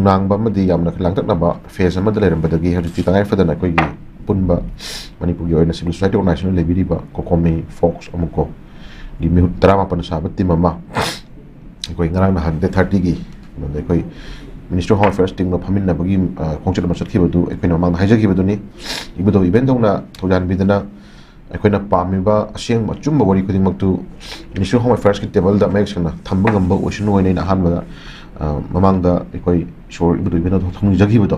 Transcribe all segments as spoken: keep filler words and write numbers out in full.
ꯈꯣꯡꯅꯥꯡꯕ ꯑꯃꯗꯤ ꯌꯥꯝꯅ ꯂꯥꯡꯇꯛꯅꯕ ꯐꯦꯁ ꯑꯃꯗ ꯂꯩꯔꯝꯕꯗꯒꯤ ꯍꯧꯖꯤꯛꯇꯤ ꯇꯉꯥꯏ ꯐꯗꯅ ꯑꯩꯈꯣꯏꯒꯤ ꯑꯄꯨꯟꯕ ꯃꯅꯤꯄꯨꯔꯒꯤ ꯑꯣꯏꯅ ꯁꯤꯚꯤꯜ ꯁꯣꯁꯥꯏꯇꯤ ꯑꯣꯔꯒꯅꯥꯏꯖꯦꯁꯟ ꯂꯩꯕꯤꯔꯤꯕ ꯀꯣꯀꯣꯃꯤ ꯐꯣꯛꯁ ꯑꯃꯨꯛꯀꯣꯒꯤ ꯃꯤꯍꯨꯠ ꯇꯔꯥꯃꯥꯄꯟ ꯁꯥꯕ ꯇꯤꯝ ꯑꯃ ꯑꯩꯈꯣꯏ ꯉꯔꯥꯡ ꯅꯍꯥꯟ ꯗꯦꯠ ꯊꯥꯔꯇꯤꯒꯤ ꯀꯩꯅꯣꯗ ꯑꯩꯈꯣꯏ ꯃꯤꯅꯤꯁꯇ꯭ꯔꯤ ꯑꯣꯐ ꯍꯣꯝ ꯑꯐꯦꯌꯔꯁ ꯇꯤꯝꯒ ꯐꯝꯃꯤꯟꯅꯕꯒꯤ ꯑ, ꯈꯣꯡꯆꯠ ꯑꯃ ꯆꯠꯈꯤꯕꯗꯨ ꯑꯩꯈꯣꯏꯅ ꯃꯃꯥꯡꯗ ꯍꯥꯏꯖꯈꯤꯕꯗꯨꯅꯤ꯫ ꯏꯕꯨꯙꯧ ꯏꯕꯦꯟꯗꯧꯅ ꯊꯧꯖꯥꯟꯕꯤꯗꯅ ꯑꯩꯈꯣꯏꯅ ꯄꯥꯝꯃꯤꯕ ꯑꯁꯦꯡꯕ ꯑꯆꯨꯝꯕ ꯋꯥꯔꯤ ꯈꯨꯗꯤꯡꯃꯛꯇꯨ ꯃꯤꯅꯤꯁꯇ꯭ꯔꯤ ꯑꯣꯐ ꯍꯣꯝ ꯑꯐꯦꯌꯔꯁꯀꯤ ꯇꯦꯕꯜꯗ ꯃꯌꯦꯛ ꯁꯦꯡꯅ ꯊꯝꯕ ꯉꯝꯕ ꯑꯣꯏꯁꯅꯨ ꯍꯥꯏꯅ ꯑꯩꯅ ꯑꯍꯥꯟꯕꯗ ꯑ, ꯃꯃꯥꯡꯗ ꯑꯩꯈꯣꯏ ꯏꯁꯣꯔ ꯏꯕꯨꯙꯧ ꯏꯕꯦꯟꯗꯧꯗ ꯊꯧꯅꯤꯖꯈꯤꯕꯗꯣ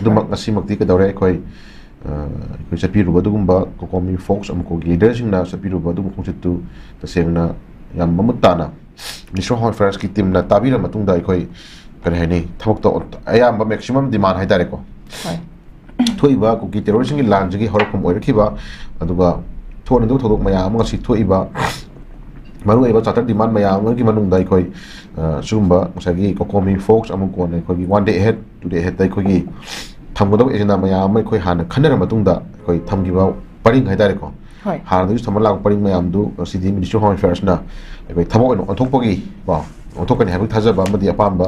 ꯑꯗꯨꯃꯛ ꯉꯁꯤꯃꯛꯇꯤ ꯀꯩꯗꯧꯔꯦ? ꯑꯩꯈꯣꯏ ꯑ, ꯑꯩꯈꯣꯏ ꯆꯠꯄꯤꯔꯨꯕ ꯑꯗꯨꯒꯨꯝꯕ ꯀꯣꯀꯣꯃꯤ ꯐꯣꯛꯁ ꯑꯃꯨꯛꯀꯣꯒꯤ ꯂꯤꯗꯔꯁꯤꯡꯅ ꯆꯠꯄꯤꯔꯨꯕ ꯑꯗꯨꯒꯨꯝꯕ ꯈꯣꯡꯆꯠꯇꯨ ꯇꯁꯦꯡꯅ ꯌꯥꯝ ꯃꯃꯨꯠ ꯇꯥꯅ ꯃꯤꯅꯤꯁꯇ꯭ꯔꯤ ꯑꯣꯐ ꯍꯣꯝ ꯑꯐꯦꯌꯔꯁꯀꯤ ꯇꯤꯝꯅ ꯇꯥꯕꯤꯔ ꯃꯇꯨꯡꯗ ꯑꯩꯈꯣꯏ ꯀꯔꯤ ꯍꯥꯏꯅꯤ, ꯊꯕꯛꯇ ꯑꯣꯟ-, ꯑꯌꯥꯝꯕ ꯃꯦꯛꯁꯤꯃꯝ ꯗꯤꯃꯥꯟ ꯍꯥꯏꯇꯥꯔꯦꯀꯣ꯫ ꯍꯣꯏ꯫ ꯊꯣꯛꯏꯕ ꯀꯨꯀꯤ ꯇꯦꯔꯣꯔꯤꯁꯝꯒꯤ ꯂꯥꯟꯁꯤꯒꯤ ꯍꯧꯔꯛꯐꯝ ꯑꯣꯏꯔꯛꯈꯤꯕ, ꯑꯗꯨꯒ ꯊꯣꯛꯅꯗꯕ ꯊꯧꯗꯣꯛ ꯃꯌꯥꯝ ꯑꯃ ꯉꯁꯤ ꯊꯣꯛꯏꯕ, ꯃꯔꯨꯑꯣꯏꯕ ꯆꯥꯔꯇꯔ ꯗꯤꯃꯥꯟ ꯃꯌꯥꯝ ꯑꯃꯒꯤ ꯃꯅꯨꯡꯗ ꯑꯩꯈꯣꯏ ꯑ, ꯁꯤꯒꯨꯝꯕ ꯉꯁꯥꯏꯒꯤ ꯀꯣꯀꯣꯃꯤ ꯐꯣꯛꯁ ꯑꯃꯨꯛ ꯀꯣꯟꯅ ꯑꯩꯈꯣꯏꯒꯤ one day ahead, to day ahead ꯑꯩꯈꯣꯏꯒꯤ ꯊꯝꯒꯗꯕ ꯑꯦꯖꯦꯟꯗꯥ ꯃꯌꯥꯝ ꯑꯃ ꯑꯩꯈꯣꯏ ꯍꯥꯟꯅ ꯈꯟꯅꯔ ꯃꯇꯨꯡꯗ ꯑꯩꯈꯣꯏ ꯊꯝꯈꯤꯕ ꯄꯔꯤꯡ ꯍꯥꯏꯇꯥꯔꯦꯀꯣ꯫ ꯍꯣꯏ꯫ ꯍꯥꯟꯅꯗꯒꯤꯁꯨ ꯊꯝꯃ ꯂꯥꯛꯄ ꯄꯔꯤꯡ ꯃꯌꯥꯝꯗꯨ ꯉꯁꯤꯗꯤ ꯃꯤꯅꯤꯁꯇ꯭ꯔꯤ ꯑꯣꯐ ꯍꯣꯝ ꯑꯦꯐꯤꯌꯔꯁꯅ ꯑꯩꯈꯣꯏ ꯊꯕꯛ ꯑꯣꯏꯅ ꯑꯣꯟꯊꯣꯛꯄꯒꯤ ꯀꯣ, ꯑꯣꯟꯊꯣꯛꯀꯅꯤ ꯍꯥꯏꯕꯒꯤ ꯊꯥꯖꯕ ꯑꯃꯗꯤ ꯑꯄꯥꯝꯕ,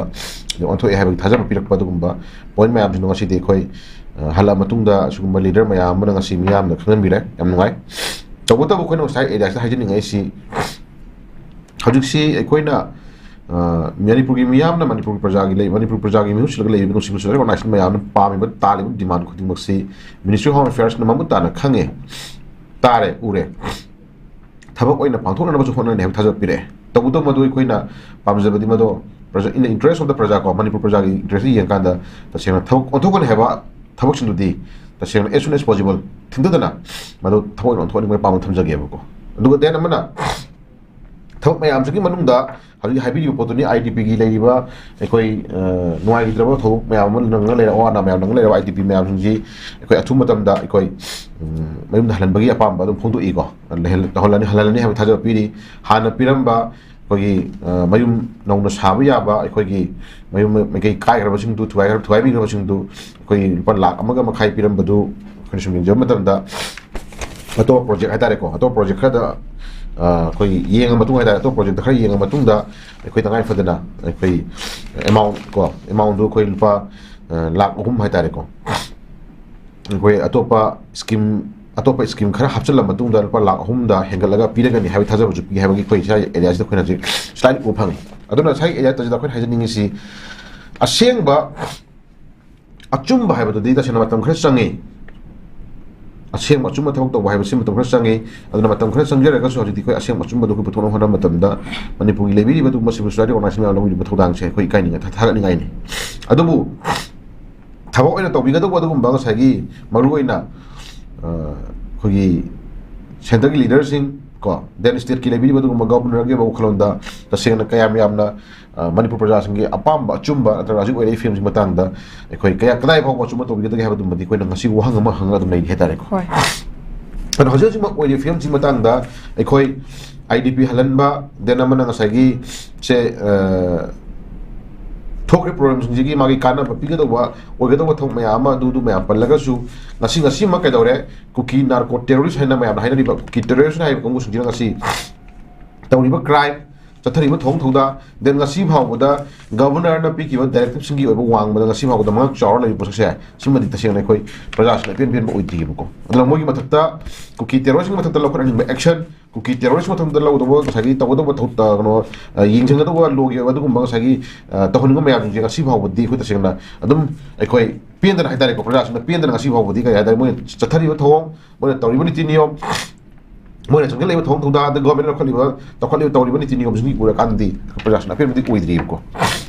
ꯑꯗꯩ ꯑꯣꯟꯊꯣꯛꯑꯦ ꯍꯥꯏꯕꯒꯤ ꯊꯥꯖꯕ ꯄꯤꯔꯛꯄ, ꯑꯗꯨꯒꯨꯝꯕ ꯄꯣꯏꯟ ꯃꯌꯥꯝꯁꯤꯡꯗꯣ ꯉꯁꯤꯗꯤ ꯑꯩꯈꯣꯏ ꯑ, ꯍꯜꯂꯛꯑ ꯃꯇꯨꯡꯗ ꯑꯁꯤꯒꯨꯝꯕ ꯂꯤꯗꯔ ꯃꯌꯥꯝ ꯑꯃꯅ ꯉꯁꯤ ꯃꯤꯌꯥꯝꯗ ꯈꯪꯍꯟꯕꯤꯔꯦ꯫ ꯌꯥꯝ ꯅꯨꯡꯉꯥꯏ꯫ ꯇꯧꯕꯇꯕꯨ ꯑꯩꯈꯣꯏꯅ ꯉꯁꯥꯏ ꯑꯦꯔꯤꯌꯥꯁꯤꯗ ꯍꯥꯏꯖꯅꯤꯡꯉꯛꯏꯁꯤ, ꯍꯧꯖꯤꯛꯁꯤ ꯑꯩꯈꯣꯏꯅ ꯑ, ꯃꯅꯤꯄꯨꯔꯒꯤ ꯃꯤꯌꯥꯝꯅ, ꯃꯅꯤꯄꯨꯔꯒꯤ ꯄ꯭ꯔꯖꯥꯒꯤ ꯂꯩ, ꯃꯅꯤꯄꯨꯔ ꯄ꯭ꯔꯖꯥꯒꯤ ꯃꯤꯍꯨꯠ ꯁꯤꯜꯂꯒ ꯂꯩꯔꯤꯕ ꯅꯨꯡꯁꯤꯕ ꯁꯣꯁꯥꯏꯇꯤ ꯑꯣꯔꯒꯅꯥꯏꯖꯦꯁꯟ ꯃꯌꯥꯝꯅ ꯄꯥꯝꯃꯤꯕ, ꯇꯥꯜꯂꯤꯕ ꯗꯤꯃꯥꯟ ꯈꯨꯗꯤꯡꯃꯛꯁꯤ ꯃꯤꯅꯤꯁꯇ꯭ꯔꯤ ꯑꯣꯐ ꯍꯣꯝ ꯑꯦꯐꯤꯌꯔꯁꯅ ꯃꯃꯨꯠ ꯇꯥꯅ ꯈꯪꯉꯦ, ꯇꯥꯔꯦ, ꯎꯔꯦ꯫ ꯊꯕꯛ ꯑꯣꯏꯅ ꯄꯥꯡꯊꯣꯛꯅꯅꯕꯁꯨ ꯍꯣꯠꯅꯅꯤ ꯍꯥꯏꯕ ꯊꯥꯖꯕ ꯄꯤꯔꯛꯑꯦ꯫ ꯇꯧꯕꯇꯕꯨ ꯃꯗꯨ ꯑꯩꯈꯣꯏꯅ ꯄꯥꯝꯖꯕꯗꯤ ꯃꯗꯣ ꯄ꯭ꯔꯖꯥ, in the interest of the ꯄ꯭ꯔꯖꯥ ꯀꯣ, ꯃꯅꯤꯄꯨꯔ ꯄ꯭ꯔꯖꯥꯒꯤ ꯏꯟꯇꯔꯦꯁꯇ ꯌꯦꯡꯀꯥꯟꯗ ꯇꯁꯦꯡꯅ ꯊꯕꯛ ꯑꯣꯟꯊꯣꯛꯀꯅꯤ ꯍꯥꯏꯕ ꯊꯕꯛꯁꯤꯡꯗꯨꯗꯤ ꯇꯁꯦꯡꯅ as soon as possible ꯊꯤꯡꯊꯗꯅ ꯃꯗꯨ ꯊꯕꯛ ꯑꯣꯏꯅ ꯑꯣꯟꯊꯣꯛꯍꯟꯅꯤꯡꯕꯒꯤ ꯄꯥꯝꯕ ꯊꯝꯖꯒꯦꯕꯀꯣ꯫ ꯑꯗꯨꯒ ꯗꯦꯟ ꯑꯃꯅ ꯊꯕꯛ ꯃꯌꯥꯝꯁꯤꯒꯤ ꯃꯅꯨꯡꯗ ꯍꯧꯖꯤꯛ ꯍꯥꯏꯕꯤꯔꯤꯕ ꯄꯣꯠꯇꯨꯅꯤ, ꯑꯥꯏ ꯗꯤ ꯄꯤꯒꯤ ꯂꯩꯔꯤꯕ ꯑꯩꯈꯣꯏ, ꯑ, ꯅꯨꯡꯉꯥꯏꯈꯤꯗ꯭ꯔꯕ ꯊꯧꯗꯣꯛ ꯃꯌꯥꯝ ꯑꯃ ꯅꯪꯉ ꯂꯩꯔꯦ, ꯑꯋꯥ ꯑꯅꯥ ꯃꯌꯥꯝ ꯅꯪꯉ ꯂꯩꯔꯦ, ꯑꯥꯏ ꯗꯤ ꯄꯤ ꯃꯌꯥꯝꯁꯤꯡꯁꯤ ꯑꯩꯈꯣꯏ ꯑꯊꯨꯕ ꯃꯇꯝꯗ ꯑꯩꯈꯣꯏ, ꯎꯝ, ꯃꯌꯨꯝꯗ ꯍꯜꯍꯟꯕꯒꯤ ꯑꯄꯥꯝꯕ ꯑꯗꯨꯝ ꯐꯣꯡꯗꯣꯛꯏꯀꯣ꯫ ꯂꯩꯍꯜ-, ꯇꯧꯍꯜꯂꯅꯤ, ꯍꯜꯍꯜꯂꯅꯤ ꯍꯥꯏꯕ ꯊꯥꯖꯕ ꯄꯤꯔꯤ꯫ ꯍꯥꯟꯅ ꯄꯤꯔꯝꯕ ꯑꯩꯈꯣꯏꯒꯤ, ꯑ, ꯃꯌꯨꯝ ꯅꯧꯅ ꯁꯥꯕ ꯌꯥꯕ ꯑꯩꯈꯣꯏꯒꯤ ꯃꯌꯨꯝ ꯃꯥꯏꯀꯩ ꯀꯥꯏꯈ꯭ꯔꯕꯁꯤꯡꯗꯨ, ꯊꯨꯒꯥꯏꯈ꯭ꯔ-, ꯊꯨꯒꯥꯏꯕꯤꯈ꯭ꯔꯕꯁꯤꯡꯗꯨ ꯑꯩꯈꯣꯏ ꯂꯨꯄꯥ ꯂꯥꯈ ꯑꯃꯒ ꯃꯈꯥꯏ ꯄꯤꯔꯝꯕꯗꯨ ꯑꯩꯈꯣꯏꯅ ꯁꯨꯝ ꯌꯦꯡꯖꯕ ꯃꯇꯝꯗ ꯑꯇꯣꯞꯄ ꯄ꯭ꯔꯣꯖꯦꯛ ꯍꯥꯏꯇꯥꯔꯦꯀꯣ, ꯑꯇꯣꯞꯄ ꯄ꯭ꯔꯣꯖꯦꯛ ꯈꯔꯗ ꯑ, ꯑꯩꯈꯣꯏꯒꯤ ꯌꯦꯡꯉ ꯃꯇꯨꯡ ꯍꯥꯏꯇꯥꯔꯦ, ꯑꯇꯣꯞꯄ ꯄ꯭ꯔꯣꯖꯦꯛꯇ ꯈꯔ ꯌꯦꯡꯉ ꯃꯇꯨꯡꯗ ꯑꯩꯈꯣꯏ ꯇꯉꯥꯏ ꯐꯗꯅ ꯑꯩꯈꯣꯏ ꯑꯦꯃꯥꯎꯟ ꯀꯣ, ꯑꯦꯃꯥꯎꯟꯗꯨ ꯑꯩꯈꯣꯏ ꯂꯨꯄꯥ, ꯑ, ꯂꯥꯈ ꯑꯍꯨꯝ ꯍꯥꯏꯇꯥꯔꯦꯀꯣ, ꯑꯩꯈꯣꯏ ꯑꯇꯣꯞꯄ ꯁ꯭ꯀꯤꯝ, ꯑꯇꯣꯞꯄ ꯁ꯭ꯀꯤꯝ ꯈꯔ ꯍꯥꯞꯆꯤꯜꯂ ꯃꯇꯨꯡꯗ ꯂꯨꯄꯥ ꯂꯥꯈ ꯑꯍꯨꯝꯗ ꯍꯦꯟꯒꯠꯂꯒ ꯄꯤꯔꯒꯅꯤ ꯍꯥꯏꯕꯒꯤ ꯊꯥꯖꯕꯁꯨ ꯄꯤ ꯍꯥꯏꯕꯒꯤ ꯑꯩꯈꯣꯏ ꯁ꯭ꯋꯥꯏ ꯑꯦꯔꯤꯌꯥꯁꯤꯗ ꯑꯩꯈꯣꯏꯅ ꯍꯧꯖꯤꯛ ꯁ꯭ꯂꯥꯏꯠ ꯎꯕ ꯐꯪꯉꯤ꯫ ꯑꯗꯨꯅ ꯁ꯭ꯋꯥꯏ ꯑꯦꯔꯤꯌꯥꯁꯤꯗ ꯑꯩꯈꯣꯏꯅ ꯍꯥꯏꯖꯅꯤꯡꯉꯤꯁꯤ, ꯑꯁꯦꯡꯕ ꯑꯆꯨꯝꯕ ꯍꯥꯏꯕꯗꯨꯗꯤ ꯇꯁꯦꯡꯅ ꯃꯇꯝ ꯈꯔ ꯆꯪꯉꯤ꯫ ꯑꯁꯦꯡꯕ ꯑꯆꯨꯝꯕ ꯊꯕꯛ ꯇꯧꯕ ꯍꯥꯏꯕꯁꯤ ꯃꯇꯝ ꯈꯔ ꯆꯪꯉꯤ꯫ ꯑꯗꯨꯅ ꯃꯇꯝ ꯈꯔ ꯆꯪꯖꯔꯒꯁꯨ ꯍꯧꯖꯤꯛꯇꯤ ꯑꯩꯈꯣꯏ ꯑꯁꯦꯡꯕ ꯑꯆꯨꯝꯕꯗꯨ ꯑꯩꯈꯣꯏ ꯄꯨꯊꯣꯛꯅꯕ ꯍꯣꯠꯅꯕ ꯃꯇꯝꯗ ꯃꯅꯤꯄꯨꯔꯒꯤ ꯂꯩꯕꯤꯔꯤꯕ ꯑꯗꯨꯒꯨꯝꯕ civil society organization ꯃꯌꯥꯝ ꯂꯧꯕꯤꯔꯤꯕ ꯊꯧꯗꯥꯡꯁꯦ ꯑꯩꯈꯣꯏ ꯏꯀꯥꯏꯅꯤꯡꯉꯥꯏ, ꯊꯥ-, ꯊꯥꯒꯠꯅꯤꯡꯉꯥꯏꯅꯤ꯫ ꯑꯗꯨꯕꯨ ꯊꯕꯛ ꯑꯣꯏꯅ ꯇꯧꯕꯤꯒꯗꯧꯕ ꯑꯗꯨꯒꯨꯝꯕ ꯉꯁꯥꯏꯒꯤ ꯃꯔꯨꯑꯣꯏꯅ, ꯑ, ꯑꯩꯈꯣꯏꯒꯤ centreꯒꯤ leaderꯁꯤꯡ ꯀꯣ, then stateꯀꯤ ꯂꯩꯕꯤꯔꯤꯕ ꯑꯗꯨꯒꯨꯝꯕ governorꯒꯤ ꯋꯥꯈꯜꯂꯣꯟꯗ ꯇꯁꯦꯡꯅ ꯀꯌꯥꯝ ꯌꯥꯝꯅ, ꯑ, ꯃꯅꯤꯄꯨꯔ ꯄ꯭ꯔꯖꯥꯁꯤꯡꯒꯤ ꯑꯄꯥꯝꯕ ꯑꯆꯨꯝꯕ ꯅꯠꯇ꯭ꯔꯒ ꯍꯧꯖꯤꯛ ꯑꯣꯏꯔꯛꯏ ꯐꯤꯕꯝꯁꯤ ꯃꯇꯥꯡꯗ ꯑꯩꯈꯣꯏ ꯀꯌꯥ, ꯀꯗꯥꯏ ꯐꯥꯎꯕ ꯑꯆꯨꯝꯕ ꯇꯧꯕꯤꯒꯗꯒꯦ ꯍꯥꯏꯕꯗꯨꯃꯗꯤ ꯑꯩꯈꯣꯏꯅ ꯉꯁꯤ ꯋꯥꯍꯪ ꯑꯃ ꯍꯪꯉꯒ ꯑꯗꯨꯝ ꯂꯩꯔꯤ ꯍꯥꯏꯇꯥꯔꯦꯀꯣ꯫ ꯍꯣꯏ꯫ ꯑꯗꯣ ꯍꯧꯖꯤꯛ ꯍꯧꯖꯤꯛꯃꯛ ꯑꯣꯏꯔꯤꯕ ꯐꯤꯕꯝꯁꯤ ꯃꯇꯥꯡꯗ ꯑꯩꯈꯣꯏ IDP ꯍꯜꯍꯟꯕ, then ꯑꯃꯅ ꯉꯁꯥꯏꯒꯤ ꯁꯦ, ꯑ, ꯊꯣꯛꯈ꯭ꯔꯤꯕ problemꯁꯤꯡꯁꯤꯒꯤ ꯃꯥꯒꯤ ꯀꯥꯟꯅꯕ ꯄꯤꯒꯗꯧꯕ, ꯑꯣꯏꯒꯗꯧꯕ ꯊꯕꯛ ꯃꯌꯥꯝ ꯑꯃ, ꯑꯗꯨꯗꯨ ꯃꯌꯥꯝ ꯄꯜꯂꯒꯁꯨ, ꯉꯁꯤ, ꯉꯁꯤꯃꯛ ꯀꯩꯗꯧꯔꯦ, ꯀꯨꯀꯤ narco terrorist ꯍꯥꯏꯅ ꯃꯌꯥꯝꯅ ꯍꯥꯏꯅꯔꯤꯕ ꯀꯨꯀꯤ terrorist ꯍꯥꯏꯔꯤꯕ ꯀꯥꯡꯕꯨꯁꯤꯡꯁꯤꯅ ꯉꯁꯤ ꯇꯧꯔꯤꯕ crime, ꯆꯠꯊꯔꯤꯕ ꯊꯧꯑꯣꯡ ꯊꯧꯗꯥ, then ꯉꯁꯤ ꯐꯥꯎꯕꯗ governorꯅ ꯄꯤꯈꯤꯕ directiveꯁꯤꯡꯒꯤ ꯑꯣꯏꯕ ꯋꯥꯡꯃꯗ ꯉꯁꯤ ꯐꯥꯎꯕꯗ ꯃꯉꯛ ꯆꯥꯎꯔ ꯂꯩꯔꯤꯕ ꯄꯣꯠꯁꯛꯁꯦ, ꯁꯤꯃꯗꯤ ꯇꯁꯦꯡꯅ ꯑꯩꯈꯣꯏ ꯄ꯭ꯔꯖꯥꯁꯤꯡꯅ ꯑꯄꯦꯟ ꯄꯦꯟꯕ ꯑꯣꯏꯗ꯭ꯔꯤꯕꯀꯣ꯫ ꯑꯗꯨꯅ ꯃꯣꯏꯒꯤ ꯃꯊꯛꯇ, ꯀꯨꯀꯤ terroristꯁꯤꯡꯒꯤ ꯃꯊꯛꯇ ꯂꯧꯈꯠꯍꯟꯅꯤꯡꯕ action, ꯀꯨꯀꯤ terrorist ꯃꯊꯛꯇ ꯂꯧꯒꯗꯧꯕ, ꯉꯁꯥꯏꯒꯤ ꯇꯧꯒꯗꯧꯕ ꯊꯧ-, ꯑ, ꯀꯩꯅꯣ, ꯑ, ꯌꯦꯡꯁꯤꯟꯒꯗꯧꯕ lawꯒꯤ ꯑꯣꯏꯕ ꯑꯗꯨꯒꯨꯝꯕ ꯉꯁꯥꯏꯒꯤ, ꯑ, ꯇꯧꯍꯟꯅꯤꯡꯕ ꯃꯌꯥꯝꯁꯤꯡꯁꯦ ꯉꯁꯤ ꯐꯥꯎꯕꯗꯤ ꯑꯩꯈꯣꯏ ꯇꯁꯦꯡꯅ ꯑꯗꯨꯝ ꯑꯩꯈꯣꯏ ꯄꯦꯟꯗꯅ ꯍꯥꯏꯇꯥꯔꯦꯀꯣ, ꯄ꯭ꯔꯖꯥꯁꯤꯡꯅ ꯄꯦꯟꯗꯅ ꯉꯁꯤ ꯐꯥꯎꯕꯗꯤ ꯀꯩ ꯍꯥꯏꯇꯥꯔꯦ, ꯃꯣꯏꯅ ꯆꯠꯊꯔꯤꯕ ꯊꯧꯑꯣꯡ, ꯃꯣꯏꯅ ꯇꯧꯔꯤꯕ ꯅꯤꯇꯤ ꯅꯤꯌꯣꯝ, ꯃꯣꯏꯅ ꯆꯪꯁꯤꯜꯂꯛꯏꯕ ꯊꯧꯑꯣꯡ ꯊꯧꯗꯥ, ꯑꯗ governmentꯅ ꯂꯧꯈꯠꯂꯤꯕ, ꯂꯧꯈꯠꯂꯤꯕ ꯇꯧꯔꯤꯕ ꯅꯤꯇꯤ ꯅꯤꯌꯣꯝꯁꯤꯡ ꯎꯔꯀꯥꯟꯗꯗꯤ ꯄ꯭ꯔꯖꯥꯁꯤꯡꯅ ꯑꯄꯦꯟꯕꯗꯤ ꯑꯣꯏꯗ꯭ꯔꯤꯕꯀꯣ꯫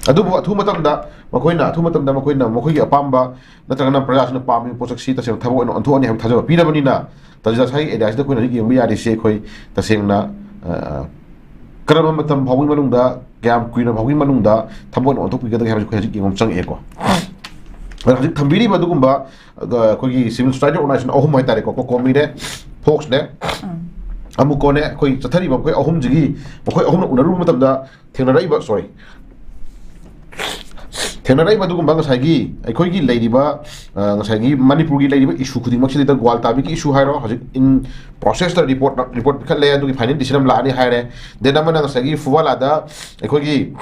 ꯑꯗꯨꯕꯨ ꯑꯊꯨꯕ ꯃꯇꯝꯗ ꯃꯈꯣꯏꯅ, ꯑꯊꯨꯕ ꯃꯇꯝꯗ ꯃꯈꯣꯏꯅ ꯃꯈꯣꯏꯒꯤ ꯑꯄꯥꯝꯕ ꯅꯠꯇ꯭ꯔꯒꯅ ꯄ꯭ꯔꯖꯥꯁꯤꯡꯅ ꯄꯥꯝꯃꯤꯕ ꯄꯣꯠꯁꯛꯁꯤ ꯇꯁꯦꯡꯅ ꯊꯕꯛ ꯑꯣꯏꯅ ꯑꯣꯟꯊꯣꯛꯑꯅꯤ ꯍꯥꯏꯕ ꯊꯥꯖꯕ ꯄꯤꯔꯕꯅꯤꯅ, ꯇꯥꯖꯤꯟꯗꯥ ꯁꯥꯍꯤꯒꯤ areaꯁꯤꯗ ꯑꯩꯈꯣꯏꯅ ꯍꯧꯖꯤꯛ ꯌꯦꯡꯕ ꯌꯥꯔꯤꯁꯦ ꯑꯩꯈꯣꯏ ꯇꯁꯦꯡꯅ, ꯑ, ꯀꯔꯝꯕ ꯃꯇꯝ ꯐꯥꯎꯕꯒꯤ ꯃꯅꯨꯡꯗ, ꯀꯌꯥꯝ ꯀꯨꯏꯅ ꯐꯥꯎꯕꯒꯤ ꯃꯅꯨꯡꯗ ꯊꯕꯛ ꯑꯣꯏꯅ ꯑꯣꯟꯊꯣꯛꯄꯤꯒꯗꯒꯦ ꯍꯥꯏꯕꯁꯤ ꯑꯩꯈꯣꯏ ꯍꯧꯖꯤꯛ ꯌꯦꯡꯕ ꯑꯃ ꯆꯪꯉꯛꯑꯦꯀꯣ꯫ ꯑꯗ ꯍꯧꯖꯤꯛ ꯊꯝꯕꯤꯔꯤꯕ ꯑꯗꯨꯒꯨꯝꯕ, ꯑ, ꯑꯩꯈꯣꯏꯒꯤ civil society organization ꯑꯍꯨꯝ ꯍꯥꯏꯇꯥꯔꯦꯀꯣ, COCOMIꯅꯦ, ꯐꯣꯛꯁꯅꯦ, ꯎꯝ꯫ ꯑꯃꯨꯀꯣꯅꯦ, ꯑꯩꯈꯣꯏ ꯆꯠꯊꯔꯤꯕ ꯑꯩꯈꯣꯏ ꯑꯍꯨꯝꯁꯤꯒꯤ, ꯃꯈꯣꯏ ꯑꯍꯨꯝꯅ ꯎꯅꯔꯨꯕ ꯃꯇꯝꯗ ꯊꯦꯡꯅꯔꯛꯏꯕ, sorry, ꯊꯦꯡꯅꯔꯛꯏꯕ ꯑꯗꯨꯒꯨꯝꯕ ꯉꯁꯥꯏꯒꯤ ꯑꯩꯈꯣꯏꯒꯤ ꯂꯩꯔꯤꯕ, ꯑ, ꯉꯁꯥꯏꯒꯤ ꯃꯅꯤꯄꯨꯔꯒꯤ ꯂꯩꯔꯤꯕ issue ꯈꯨꯗꯤꯡꯃꯛꯁꯤꯗ ꯒ꯭ꯋꯥꯜꯇꯥꯕꯤꯒꯤ issue ꯍꯥꯏꯔꯣ, ꯍꯧꯖꯤꯛ in process ꯇ report, report ꯄꯤꯈꯠꯂꯦ, ꯑꯗꯨꯒꯤ final decision ꯑꯃ ꯂꯥꯛꯑꯅꯤ ꯍꯥꯏꯔꯦ꯫ Then ꯑꯃꯅ ꯉꯁꯥꯏꯒꯤ ꯐꯨꯕꯥꯂꯥꯗ ꯑꯩꯈꯣꯏꯒꯤ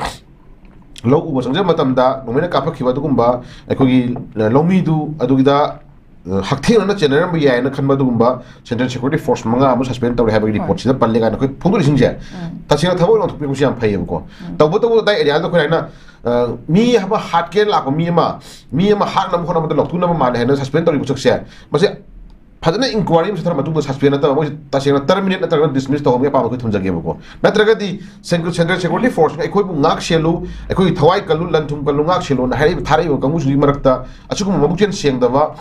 ꯂꯧ ꯎꯕ ꯆꯪꯖꯕ ꯃꯇꯝꯗ ꯅꯣꯡꯃꯩꯅ ꯀꯥꯞꯄꯛꯈꯤꯕ ꯑꯗꯨꯒꯨꯝꯕ ꯑꯩꯈꯣꯒꯤ, ꯑ, ꯂꯧꯃꯤꯗꯨ ꯑꯗꯨꯒꯤꯗ, ꯑ, ꯍꯛꯊꯦꯡꯅꯅ ꯆꯦꯟꯅꯔꯝꯕ ꯌꯥꯏꯅ ꯈꯟꯕ ꯑꯗꯨꯒꯨꯝꯕ Central Security Force ꯃꯉꯥ ꯑꯃ suspend ꯇꯧꯔꯦ ꯍꯥꯏꯕꯒꯤ report ꯁꯤꯗ ꯄꯜꯂꯦ ꯀꯥꯏꯅ ꯑꯩꯈꯣꯏ ꯐꯣꯡꯗꯣꯛꯂꯤꯁꯤꯡꯁꯦ ꯇꯁꯦꯡꯅ ꯊꯕꯛ ꯑꯣꯏꯅ ꯄꯥꯡꯊꯣꯛꯄꯤꯔꯛꯄꯁꯨ ꯌꯥꯝ ꯐꯩꯌꯦꯕꯀꯣ꯫ ꯇꯧꯕꯇꯕꯨ ꯑꯗꯥꯏ area ꯗ ꯑꯩꯈꯣꯏ ꯍꯥꯏꯅ, ꯑ, ꯃꯤ ꯑꯃ ꯍꯥꯠꯀꯦꯅ ꯂꯥꯛꯄ ꯃꯤ ꯑꯃ, ꯃꯤ ꯑꯃ ꯍꯥꯠꯅꯕ ꯍꯣꯠꯅꯕꯗ ꯂꯧꯊꯣꯛꯅꯕ ꯃꯥꯜꯂꯦ ꯍꯥꯏꯅ suspend ꯇꯧꯔꯤꯕ ꯄꯣꯠꯁꯛꯁꯦ, ꯃꯁꯤ ꯐꯖꯅ inquiry ꯑꯃ ꯆꯠꯊꯔ ꯃꯇꯨꯡꯗ suspend ꯅꯠꯇꯕ ꯃꯣꯏꯁꯦ ꯇꯁꯦꯡꯅ terminate ꯅꯠꯇ꯭ꯔꯒꯅ dismiss ꯇꯧꯍꯟꯕꯒꯤ ꯑꯄꯥꯝꯕ ꯑꯩꯈꯣꯏ ꯊꯝꯖꯒꯦꯕꯀꯣ꯫ ꯅꯠꯇ꯭ꯔꯒꯗꯤ Central, Central Security Force ꯅ ꯑꯩꯈꯣꯏꯕꯨ ꯉꯥꯛ ꯁꯦꯜꯂꯨ, ꯑꯩꯈꯣꯏꯒꯤ ꯊꯋꯥꯏ ꯀꯜꯂꯨ, ꯂꯟ ꯊꯨꯝ ꯀꯜꯂꯨ, ꯉꯥꯛ ꯁꯦꯜꯂꯨꯅ ꯍꯥꯏꯔꯛꯏꯕ, ꯊꯥꯔꯛꯏꯕ ꯀꯥꯡꯕꯨꯁꯤꯒꯤ ꯃꯔꯛꯇ ꯑꯁꯤꯒꯨꯝꯕ ꯃꯕꯨꯛꯆꯦꯜ ꯁꯦꯡꯗꯕ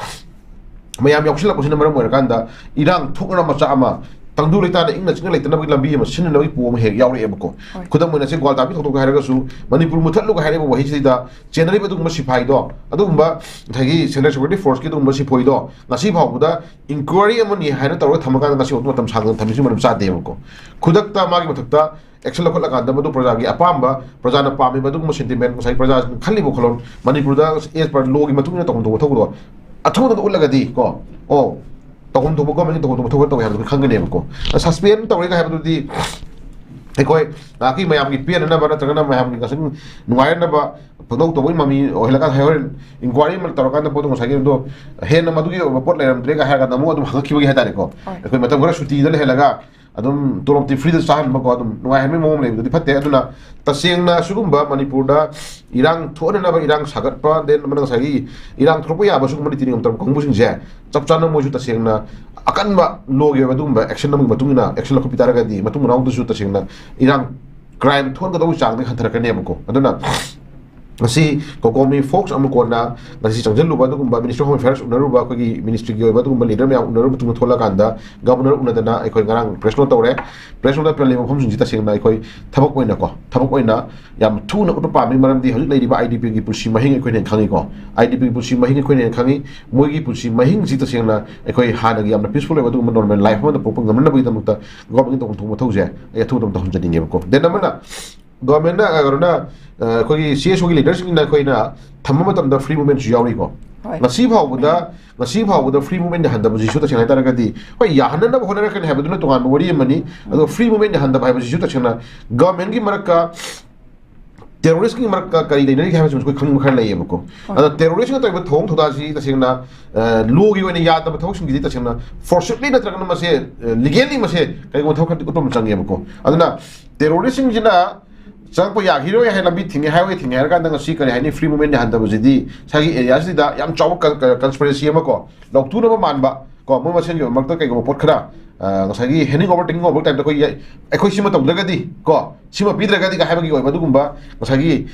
ꯃꯌꯥꯝ ꯌꯥꯎꯁꯤꯜꯂꯛꯄꯁꯤꯅ ꯃꯔꯝ ꯑꯣꯏꯔꯀꯥꯟꯗ ꯏꯔꯥꯡ ꯊꯣꯛꯅ ꯃꯆꯥ ꯑꯃ, ꯇꯪꯗꯨ ꯂꯩꯇꯥꯅ ꯏꯪꯅ ꯆꯤꯛꯅ ꯂꯩꯇꯅꯕꯒꯤ ꯂꯝꯕꯤ ꯑꯃ ꯁꯤꯟꯅꯅꯕꯒꯤ ꯄꯣ ꯑꯃ ꯍꯦꯛ ꯌꯥꯎꯔꯛꯑꯦꯕꯀꯣ꯫ ꯈꯨꯗꯝ ꯑꯣꯏꯅ ꯁꯤ ꯒ꯭ꯋꯥꯜꯇꯥꯕꯤ ꯊꯧꯗꯣꯛꯇ ꯍꯥꯏꯔꯒꯁꯨ ꯃꯅꯤꯄꯨꯔ ꯃꯨꯠꯊꯠꯂꯨꯒ ꯍꯥꯏꯔꯛꯏꯕ ꯋꯥꯍꯩꯁꯤꯗ ꯆꯦꯟꯅꯔꯤꯕ ꯑꯗꯨꯒꯨꯝꯕ ꯁꯤꯐꯥꯏꯗꯣ, ꯑꯗꯨꯒꯨꯝꯕ ꯉꯁꯥꯏꯒꯤ Central Security Force ꯀꯤ ꯑꯗꯨꯒꯨꯝꯕ ꯁꯤꯐꯣꯏꯗꯣ ꯉꯁꯤ ꯐꯥꯎꯕꯗ inquiry ꯑꯃꯅꯤ ꯍꯥꯏꯅ ꯇꯧꯔꯒ ꯊꯝꯃꯀꯥꯟꯗ ꯉꯁꯤ ꯐꯥꯎꯕ ꯃꯇꯝ ꯁꯥꯡꯅ ꯊꯝꯃꯤꯁꯤ ꯃꯔꯝ ꯆꯥꯗꯦꯕꯀꯣ꯫ ꯈꯨꯗꯛꯇ ꯃꯥꯒꯤ ꯃꯊꯛꯇ action ꯂꯧꯈꯠꯂꯀꯥꯟꯗ ꯃꯗꯨ ꯄ꯭ꯔꯖꯥꯒꯤ ꯑꯄꯥꯝꯕ, ꯄ꯭ꯔꯖꯥꯅ ꯄꯥꯝꯃꯤꯕ ꯑꯗꯨꯒꯨꯝꯕ sentiment, ꯉꯁꯥꯏ ꯄ꯭ꯔꯖꯥꯅ ꯈꯜꯂꯤꯕ ꯋꯥꯈꯜꯂꯣꯟ, ꯃꯅꯤꯄꯨꯔꯗ as per law ꯒꯤ ꯃꯇꯨꯡ ꯏꯟꯅ ꯇꯧꯐꯝ ꯊꯣꯛꯄ ꯊꯧꯗꯣꯛ ꯑꯊꯨꯕꯗ ꯎꯠꯂꯒꯗꯤ ꯀꯣ, ꯑꯣ, ꯇꯧꯐꯝ ꯊꯣꯛꯄ government ꯀꯤ ꯇꯧꯐꯝ ꯊꯣꯛꯄ ꯊꯕꯛ ꯇꯧꯋꯦ ꯍꯥꯏꯕꯗꯨ ꯑꯩꯈꯣꯏ ꯈꯪꯒꯅꯦꯕꯀꯣ꯫ Suspend ꯇꯧꯔꯦꯒ ꯍꯥꯏꯕꯗꯨꯗꯤ ꯑꯩꯈꯣꯏ ꯉꯥꯏꯍꯥꯛꯀꯤ ꯃꯌꯥꯝꯒꯤ ꯄꯦꯟꯅꯅꯕ ꯅꯠꯇ꯭ꯔꯒꯅ ꯃꯌꯥꯝꯒꯤ ꯉꯁꯤ ꯅꯨꯡꯉꯥꯏꯅꯅꯕ ꯄꯪꯇꯧ ꯇꯧꯕꯒꯤ ꯃꯃꯤ ꯑꯣꯏꯍꯜꯂꯀꯥꯟꯗ ꯍꯣꯔꯦꯟ inquiry ꯑꯃ ꯇꯧꯔꯀꯥꯟꯗ ꯄꯣꯠꯇꯣ ꯉꯁꯥꯏꯒꯤ ꯑꯗꯣ ꯍꯦꯟꯅ ꯃꯗꯨꯒꯤ ꯑꯣꯏꯕ ꯄꯣꯠ ꯂꯩꯔꯝꯗ꯭ꯔꯦꯒ ꯍꯥꯏꯔꯀꯥꯟꯗ ꯑꯃꯨꯛ ꯑꯗꯨꯝ ꯍꯪꯉꯛꯈꯤꯕꯒꯤ ꯍꯥꯏꯇꯥꯔꯦꯀꯣ꯫ ꯑꯩꯈꯣꯏ ꯃꯇꯝ ꯈꯔ ꯁꯨꯇꯤꯗ ꯂꯩꯍꯜꯂꯒ ꯑꯗꯨꯝ ꯇꯣꯂꯣꯞꯇꯤ free ꯗ ꯆꯥꯍꯟꯕꯀꯣ, ꯑꯗꯨꯝ ꯅꯨꯡꯉꯥꯏꯍꯟꯕꯒꯤ ꯃꯑꯣꯡ ꯂꯩꯕꯗꯨꯗꯤ ꯐꯠꯇꯦ꯫ ꯑꯗꯨꯅ ꯇꯁꯦꯡꯅ ꯁꯤꯒꯨꯝꯕ ꯃꯅꯤꯄꯨꯔꯗ ꯏꯔꯥꯡ ꯊꯣꯛꯍꯟꯅꯕ, ꯏꯔꯥꯡ ꯁꯥꯒꯠꯄ, then ꯑꯃꯅ ꯉꯁꯥꯏꯒꯤ ꯏꯔꯥꯡ ꯊꯣꯛꯂꯛꯄ ꯌꯥꯕ ꯁꯤꯒꯨꯝꯕ ꯅꯤꯇꯤ ꯅꯤꯌꯣꯝ ꯇꯧꯔꯛꯄ ꯀꯥꯡꯕꯨꯁꯤꯡꯁꯦ ꯆꯞ ꯆꯥꯅ ꯃꯣꯏꯁꯨ ꯇꯁꯦꯡꯅ ꯑꯀꯟꯕ law ꯒꯤ ꯑꯣꯏꯕ ꯑꯗꯨꯒꯨꯝꯕ action ꯑꯃꯒꯤ ꯃꯇꯨꯡ ꯏꯟꯅ action ꯂꯧꯈꯠꯄꯤ ꯇꯥꯔꯒꯗꯤ ꯃꯇꯨꯡ ꯃꯅꯥꯎꯗꯁꯨ ꯇꯁꯦꯡꯅ ꯏꯔꯥꯡ, crime ꯊꯣꯛꯍꯟꯒꯗꯧꯕꯒꯤ ꯆꯥꯡꯗꯒꯤ ꯍꯟꯊꯔꯛꯀꯅꯦꯕꯀꯣ꯫ ꯑꯗꯨꯅ ꯉꯁꯤ COCOMI folks ꯑꯃ ꯀꯣꯟꯅ ꯉꯁꯤ ꯆꯪꯁꯤꯜꯂꯨꯕ ꯑꯗꯨꯒꯨꯝꯕ Ministry of Home Affairs ꯎꯅꯔꯨꯕ, ꯑꯩꯈꯣꯏꯒꯤ ministry ꯒꯤ ꯑꯣꯏꯕ ꯑꯗꯨꯒꯨꯝꯕ leader ꯃꯌꯥꯝ ꯎꯅꯔꯕ ꯃꯇꯨꯡꯗ ꯊꯣꯛꯂꯛꯀꯥꯟꯗ Governor ꯎꯅꯗꯅ ꯑꯩꯈꯣꯏ ꯉꯔꯥꯡ press note ꯇꯧꯔꯦ꯫ Press note ꯇ ꯄꯜꯂꯤꯕ ꯃꯐꯝꯁꯤꯡꯁꯤ ꯇꯁꯦꯡꯅ ꯑꯩꯈꯣꯏ ꯊꯕꯛ ꯑꯣꯏꯅꯀꯣ, ꯊꯕꯛ ꯑꯣꯏꯅ ꯌꯥꯝ ꯊꯨꯅ ꯎꯠꯄ ꯄꯥꯝꯃꯤ, ꯃꯔꯝꯗꯤ ꯍꯧꯖꯤꯛ ꯂꯩꯔꯤꯕ IDP ꯒꯤ ꯄꯨꯟꯁꯤ ꯃꯍꯤꯡ ꯑꯩꯈꯣꯏꯅ ꯍꯦꯟꯅ ꯈꯪꯉꯤꯀꯣ꯫ IDP ꯒꯤ ꯄꯨꯟꯁꯤ ꯃꯍꯤꯡ ꯑꯩꯈꯣꯏꯅ ꯍꯦꯟꯅ ꯈꯪꯉꯤ꯫ ꯃꯣꯏꯒꯤ ꯄꯨꯟꯁꯤ ꯃꯍꯤꯡꯁꯤ ꯇꯁꯦꯡꯅ ꯑꯩꯈꯣꯏ ꯍꯥꯟꯅꯒꯤ ꯌꯥꯝꯅ peaceful ꯑꯣꯏꯕ ꯑꯗꯨꯒꯨꯝꯕ normal life ꯑꯃꯗ ꯄꯨꯔꯛꯄ ꯉꯝꯅꯅꯕꯒꯤꯗꯃꯛꯇ government ꯅ ꯇꯧꯐꯝ ꯊꯣꯛꯄ ꯃꯊꯧꯁꯦ ꯑꯩ ꯑꯊꯨꯕ ꯃꯇꯝꯗ ꯇꯧꯍꯟꯖꯅꯤꯡꯉꯦꯕꯀꯣ꯫ Then ꯑꯃꯅ ꯒꯣꯔꯃꯦꯟꯅ ꯀꯩꯅꯣꯅ ꯑꯩꯈꯣꯏꯒꯤ ꯁꯤ ꯑꯦꯁ ꯑꯣꯒꯤ ꯂꯤꯗꯔꯁꯤꯡꯅ ꯑꯩꯈꯣꯏꯅ ꯊꯝꯕ ꯃꯇꯝꯗ ꯐ꯭ꯔꯤ ꯃꯨꯚꯃꯦꯟꯁꯨ ꯌꯥꯎꯔꯤꯀꯣ꯫ ꯉꯁꯤ ꯐꯥꯎꯕꯗ ꯉꯁꯤ ꯐꯥꯎꯕꯗ ꯐ꯭ꯔꯤ ꯃꯨꯚꯃꯦꯟ ꯌꯥꯍꯟꯗꯕꯁꯤꯁꯨ ꯇꯁꯦꯡꯅ ꯍꯥꯏꯇꯥꯔꯒꯗꯤ, ꯍꯣꯏ, ꯌꯥꯍꯟꯅꯅꯕ ꯍꯣꯠꯅꯔꯛꯀꯅꯤ ꯍꯥꯏꯕꯗꯨꯅ ꯇꯣꯉꯥꯟꯕ ꯋꯥꯔꯤ ꯑꯃꯅꯤ꯫ ꯑꯗꯣ ꯐ꯭ꯔꯤ ꯃꯨꯚꯃꯦꯟ ꯌꯥꯍꯟꯗꯕ ꯍꯥꯏꯕꯁꯤꯁꯨ ꯇꯁꯦꯡꯅ ꯒꯣꯔꯃꯦꯟꯒꯤ ꯃꯔꯛꯇ ꯇꯦꯔꯣꯔꯤꯁꯀꯤ ꯃꯔꯛꯇ ꯀꯔꯤ ꯂꯩꯅꯔꯤꯒꯦ ꯍꯥꯏꯕꯁꯤꯃꯁꯨ ꯑꯩꯈꯣꯏ ꯈꯪꯅꯤꯡꯕ ꯈꯔ ꯂꯩꯌꯦꯕꯀꯣ꯫ ꯑꯗ ꯇꯦꯔꯣꯔꯤꯁꯅ ꯇꯧꯔꯤꯕ ꯊꯧꯑꯣꯡ ꯊꯧꯗꯥꯁꯤ ꯇꯁꯦꯡꯅ ꯂꯣꯒꯤ ꯑꯣꯏꯅ ꯌꯥꯗꯕ ꯊꯕꯛꯁꯤꯡꯁꯤꯗꯤ ꯇꯁꯦꯡꯅ ꯐꯣꯔꯁꯤꯞꯂꯤ ꯅꯠꯇ꯭ꯔꯒꯅ ꯃꯁꯦ ꯂꯤꯒꯦꯜꯂꯤ ꯃꯁꯦ ꯀꯩꯒꯨꯝꯕ ꯊꯕꯛ ꯈꯔꯗꯤ ꯎꯠꯄ ꯑꯃ ꯆꯪꯉꯦꯕꯀꯣ꯫ ꯑꯗꯨꯅ ꯇꯦꯔꯣꯔꯤꯁꯁꯤꯡꯁꯤꯅ ꯆꯪꯉꯛꯄ ꯌꯥꯈꯤꯔꯣꯏ ꯍꯥꯏ, ꯂꯝꯕꯤ ꯊꯤꯡꯉꯦ, ꯍꯥꯏꯋꯦ ꯊꯤꯡꯉꯦ ꯍꯥꯏꯔ ꯀꯥꯟꯗ ꯉꯁꯤ ꯀꯔꯤ ꯍꯥꯏꯅꯤ, ꯐ꯭ꯔꯤ ꯃꯨꯚꯃꯦꯟ ꯌꯥꯍꯟꯗꯕꯁꯤꯗꯤ ꯉꯁꯥꯏꯒꯤ ꯑꯦꯔꯤꯌꯥꯁꯤꯗ ꯌꯥꯝ ꯆꯥꯎꯕ ꯀꯟꯁꯄꯤꯔꯦꯁꯤ ꯑꯃ ꯀꯣ, ꯂꯧꯊꯣꯛꯅꯕ ꯃꯥꯟꯕ ꯀꯣ, ꯃꯣꯏ ꯃꯁꯦꯟꯒꯤ ꯑꯣꯏꯕ ꯃꯔꯛꯇ ꯀꯩꯒꯨꯝꯕ ꯄꯣꯠ ꯈꯔ ꯉꯁꯥꯏꯒꯤ ꯍꯦꯟꯗꯤꯡ ꯑꯣꯚꯔ ꯇꯦꯀꯤꯡ ꯑꯣꯚꯔ ꯇꯥꯏꯞꯇ ꯑꯩꯈꯣꯏ ꯑꯩꯈꯣꯏ ꯁꯤꯃ ꯇꯧꯗ꯭ꯔꯒꯗꯤ ꯀꯣ, ꯁꯤꯃ ꯄꯤꯗ꯭ꯔꯒꯗꯤ ꯀ ꯍꯥꯏꯕꯒꯤ ꯑꯣꯏꯕ ꯑꯗꯨꯒꯨꯝꯕ ꯉꯁꯥꯏꯒꯤ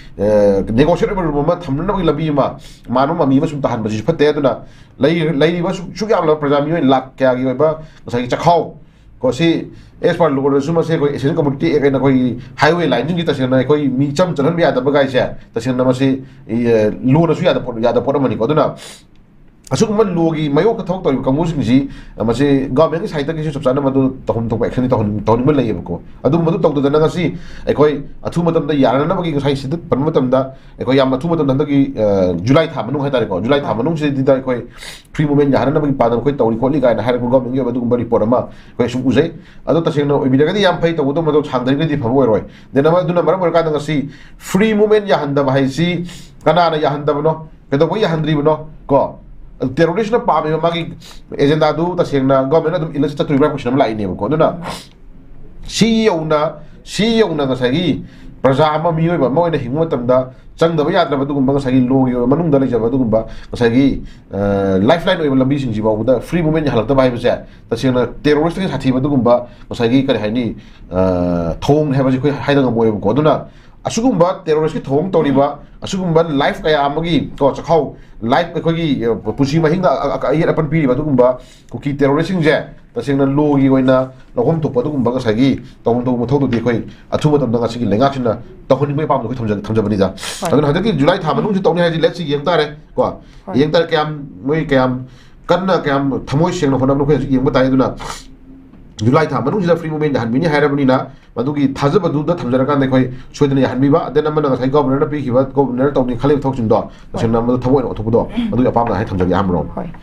ꯅꯦꯒꯣꯁꯤꯌꯦꯠ ꯑꯣꯏꯕ ꯔꯨꯝ ꯑꯃ ꯊꯝꯅꯅꯕꯒꯤ ꯂꯝꯕꯤ ꯑꯃ ꯃꯥꯟꯕ ꯃꯃꯤ ꯑꯃ ꯁꯨꯝ ꯇꯥꯍꯟꯕꯁꯤꯁꯨ ꯐꯠꯇꯦ꯫ ꯑꯗꯨꯅ ꯂꯩ-, ꯂꯩꯔꯤꯕ ꯁꯨꯛ-, ꯁꯨꯛ ꯌꯥꯝꯂꯕ ꯄ꯭ꯔꯖꯥ ꯃꯤꯑꯣꯏ ꯂꯥꯛ ꯀꯌꯥꯒꯤ ꯑꯣꯏꯕ ꯉꯁꯥꯏꯒꯤ ꯆꯈꯥꯎ ꯀꯣ, ꯁꯤ ꯑꯦꯁ ꯄꯥꯔ ꯂꯣꯗꯁꯨ ꯃꯁꯤ ꯑꯩꯈꯣꯏ ꯑꯦꯁꯤꯌꯥꯟ ꯀꯝꯃꯨꯅꯤꯇꯤ ꯑꯦꯛ ꯍꯥꯏꯅ ꯑꯩꯈꯣꯏꯒꯤ ꯍꯥꯏꯋꯦ ꯂꯥꯏꯟꯁꯤꯡꯁꯤ ꯇꯁꯦꯡꯅ ꯑꯩꯈꯣꯏ ꯃꯤ ꯆꯝ ꯆꯠꯍꯟꯕ ꯌꯥꯗꯕ ꯀꯥꯏꯁꯦ ꯇꯁꯦꯡꯅ ꯃꯁꯤ ꯂꯣꯅꯁꯨ ꯌꯥꯗꯕ ꯄꯣꯠ, ꯌꯥꯗꯕ ꯄꯣꯠ ꯑꯃꯅꯤꯀꯣ꯫ ꯑꯗꯨꯅ ꯑꯁꯤꯒꯨꯝꯕ ꯂꯣꯒꯤ ꯃꯥꯌꯣꯛꯇ ꯊꯕꯛ ꯇꯧꯔꯤꯕ ꯀꯥꯡꯕꯨꯁꯤꯡꯁꯤ ꯃꯁꯤ ꯒꯚꯔꯟꯃꯦꯟꯒꯤ ꯁꯥꯏꯠꯇꯒꯤꯁꯨ ꯆꯞ ꯆꯥꯅ ꯃꯗꯨ ꯇꯧꯐꯝ ꯊꯣꯛꯄ ꯑꯦꯛꯁꯟꯗꯤ ꯇꯧꯍꯟ-, ꯇꯧꯍꯟꯅꯤꯡꯕ ꯂꯩꯌꯦꯕꯀꯣ꯫ ꯑꯗꯨꯕꯨ ꯃꯗꯨ ꯇꯧꯗꯗꯅ ꯉꯁꯤ ꯑꯩꯈꯣꯏ ꯑꯊꯨꯕ ꯃꯇꯝꯗ ꯌꯥꯅꯅꯕꯒꯤ ꯉꯁꯥꯏ ꯁꯤꯗ ꯄꯟꯕ ꯃꯇꯝꯗ ꯑꯩꯈꯣꯏ ꯌꯥꯝ ꯑꯊꯨꯕ ꯃꯇꯝꯗ ꯍꯟꯗꯛꯀꯤ ꯖꯨꯂꯥꯏ ꯊꯥ ꯃꯅꯨꯡ ꯍꯥꯏꯇꯥꯔꯦꯀꯣ, ꯖꯨꯂꯥꯏ ꯊꯥ ꯃꯅꯨꯡꯁꯤꯗꯩꯗ ꯑꯩꯈꯣꯏ ꯐ꯭ꯔꯤ ꯃꯨꯚꯃꯦꯟ ꯌꯥꯍꯟꯅꯕꯒꯤ ꯄꯥꯟꯗꯝ ꯑꯩꯈꯣꯏ ꯇꯧꯔꯤ ꯈꯣꯠꯂꯤ ꯀꯥꯏꯅ ꯍꯥꯏꯔꯛꯄ ꯒꯚꯔꯟꯃꯦꯟꯒꯤ ꯑꯣꯏꯕ ꯑꯗꯨꯒꯨꯝꯕ ꯔꯤꯄꯣꯔꯠ ꯑꯃ ꯑꯩꯈꯣꯏ ꯁꯨꯝ ꯎꯖꯩ꯫ ꯑꯗꯣ ꯇꯁꯦꯡꯅ ꯑꯣꯏꯕꯤꯔꯒꯗꯤ ꯌꯥꯝ ꯐꯩ, ꯇꯧꯕꯗꯣ ꯃꯗꯨ ꯁꯥꯡꯗꯔꯤꯉꯩꯗꯤ ꯐꯕ ꯑꯣꯏꯔꯣꯏ꯫ ꯗꯦꯟ ꯑꯃ ꯑꯗꯨꯅ ꯃꯔꯝ ꯑꯣꯏꯔꯀꯥꯟꯗ ꯉꯁꯤ ꯐ꯭ꯔꯤ ꯃꯨꯚꯃꯦꯟ ꯌꯥꯍꯟꯗꯕ ꯍꯥꯏꯁꯤ ꯀꯅꯥꯅ ꯌꯥꯍꯟꯗꯕꯅꯣ, ꯀꯩꯗꯧꯕ ꯌꯥꯍꯟꯗ꯭ꯔꯤꯕꯅꯣ ꯀꯣ? ꯇꯦꯔꯣꯔꯤꯁꯅ ꯄꯥꯝꯃꯤꯕ ꯃꯥꯒꯤ ꯑꯦꯖꯦꯟꯗꯥꯗꯨ ꯇꯁꯦꯡꯅ ꯒꯚꯔꯟꯃꯦꯟꯅ ꯑꯗꯨꯝ ꯏꯜꯂ ꯆꯠꯇꯣꯔꯤꯕ꯭ꯔꯥ ꯀꯣꯏꯁꯟ ꯑꯃ ꯂꯥꯛꯏꯅꯦꯕꯀꯣ꯫ ꯑꯗꯨꯅ ꯁꯤ ꯌꯧꯅ ꯁꯤ ꯌꯧꯅ ꯉꯁꯥꯏꯒꯤ ꯄ꯭ꯔꯖꯥ ꯑꯃ, ꯃꯤꯑꯣꯏꯕ ꯑꯃ ꯑꯣꯏꯅ ꯍꯤꯡꯕ ꯃꯇꯝꯗ ꯆꯪꯗꯕ ꯌꯥꯗ꯭ꯔꯕ ꯑꯗꯨꯒꯨꯝꯕ ꯉꯁꯥꯏꯒꯤ ꯂꯣꯒꯤ ꯑꯣꯏꯕ ꯃꯅꯨꯡꯗ ꯂꯩꯖꯕ ꯑꯗꯨꯒꯨꯝꯕ ꯉꯁꯥꯏꯒꯤ ꯂꯥꯏꯐ ꯂꯥꯏꯟ ꯑꯣꯏꯕ ꯂꯝꯕꯤꯁꯤꯡꯁꯤ ꯐꯥꯎꯕꯗ ꯐ꯭ꯔꯤ ꯃꯨꯚꯃꯦꯟ ꯌꯥꯍꯜꯂꯛꯇꯕ ꯍꯥꯏꯕꯁꯦ ꯇꯁꯦꯡꯅ ꯇꯦꯔꯣꯔꯤꯁꯇꯒꯤ ꯁꯥꯊꯤꯕ ꯑꯗꯨꯒꯨꯝꯕ ꯉꯁꯥꯏꯒꯤ ꯀꯔꯤ ꯍꯥꯏꯅꯤ, ꯊꯧꯑꯣꯡꯅꯤ ꯍꯥꯏꯕꯁꯤ ꯑꯩꯈꯣꯏ ꯍꯥꯏꯗ ꯉꯝꯃꯣꯏꯕꯀꯣ꯫ ꯑꯗꯨꯅ ꯑꯁꯤꯒꯨꯝꯕ ꯇꯦꯔꯣꯔꯤꯁꯀꯤ ꯊꯧꯑꯣꯡ ꯇꯧꯔꯤꯕ, ꯑꯁꯤꯒꯨꯝꯕ ꯂꯥꯏꯐ ꯀꯌꯥ ꯑꯃꯒꯤ ꯀꯣ, ꯆꯈꯥꯎ, ꯂꯥꯏꯐ, ꯑꯩꯈꯣꯏꯒꯤ ꯄꯨꯟꯁꯤ ꯃꯍꯤꯡꯗ ꯑ-, ꯑ-, ꯑꯌꯦꯠ ꯑꯄꯟ ꯄꯤꯔꯤꯕ ꯑꯗꯨꯒꯨꯝꯕ ꯀꯨꯀꯤ ꯇꯦꯔꯣꯔꯤꯁꯁꯤꯡꯁꯦ ꯇꯁꯦꯡꯅ ꯂꯣꯒꯤ ꯑꯣꯏꯅ ꯂꯧꯐꯝ ꯊꯣꯛꯄ ꯑꯗꯨꯒꯨꯝꯕ ꯉꯁꯥꯏꯒꯤ ꯇꯧꯐꯝ ꯊꯣꯛꯄ ꯃꯊꯧꯗꯨꯗꯤ ꯑꯩꯈꯣꯏ ꯑꯊꯨꯕ ꯃꯇꯝꯗ ꯉꯁꯤꯒꯤ ꯂꯩꯉꯥꯛꯁꯤꯅ ꯇꯧꯍꯟꯅꯤꯡꯕꯒꯤ ꯑꯄꯥꯝꯕꯗꯣ ꯑꯩꯈꯣꯏ ꯊꯝꯖ-, ꯊꯝꯖꯕꯅꯤꯗ꯫ ꯍꯣꯏ꯫ ꯑꯗꯨꯅ ꯍꯟꯗꯛꯀꯤ ꯖꯨꯂꯥꯏ ꯊꯥ ꯃꯅꯨꯡꯁꯤ ꯇꯧꯅꯤ ꯍꯥꯏꯁꯤ ꯂꯦꯠꯁꯤ ꯌꯦꯡ ꯇꯥꯔꯦ ꯀꯣ꯫ ꯍꯣꯏ꯫ ꯌꯦꯡ ꯇꯥꯔꯦ ꯀꯌꯥꯝ ꯃꯣꯏ ꯀꯌꯥꯝ ꯀꯟꯅ ꯀꯌꯥꯝ ꯊꯃꯣꯏ ꯁꯦꯡꯅ ꯍꯣꯠꯅꯕꯅꯣ ꯑꯩꯈꯣꯏ ꯍꯧꯖꯤꯛ ꯌꯦꯡꯕ ꯇꯥꯏ꯫ ꯑꯗꯨꯅ ꯖꯨꯂꯥꯏ ꯊꯥ ꯃꯅꯨꯡꯁꯤꯗ free movement ꯌꯥꯍꯟꯕꯤꯅꯤ ꯍꯥꯏꯔꯕꯅꯤꯅ, ꯃꯗꯨꯒꯤ ꯊꯥꯖꯕꯗꯨꯗ ꯊꯝꯖꯔꯀꯥꯟꯗ ꯑꯩꯈꯣꯏ ꯁꯣꯏꯗꯅ ꯌꯥꯍꯟꯕꯤꯕ, ꯑꯗꯩ ꯑꯃꯅ ꯉꯁꯥꯏ ꯒꯣꯕꯔꯅꯔꯅ ꯄꯤꯈꯤꯕ, ꯒꯣꯕꯔꯅꯔ ꯇꯧꯅꯤ ꯈꯜꯂꯤꯕ ꯊꯕꯛꯁꯤꯡꯗꯣ ꯇꯁꯦꯡꯅ ꯃꯗꯨ ꯊꯕꯛ ꯑꯣꯏꯅ ꯑꯣꯟꯊꯣꯛꯄꯗꯣ, ꯑꯗꯨꯒꯤ ꯑꯄꯥꯝꯕ ꯉꯁꯥꯏ ꯊꯝꯖꯒꯦ ꯑꯍꯥꯟꯕ ꯔꯣꯝ꯫ ꯍꯣꯏ꯫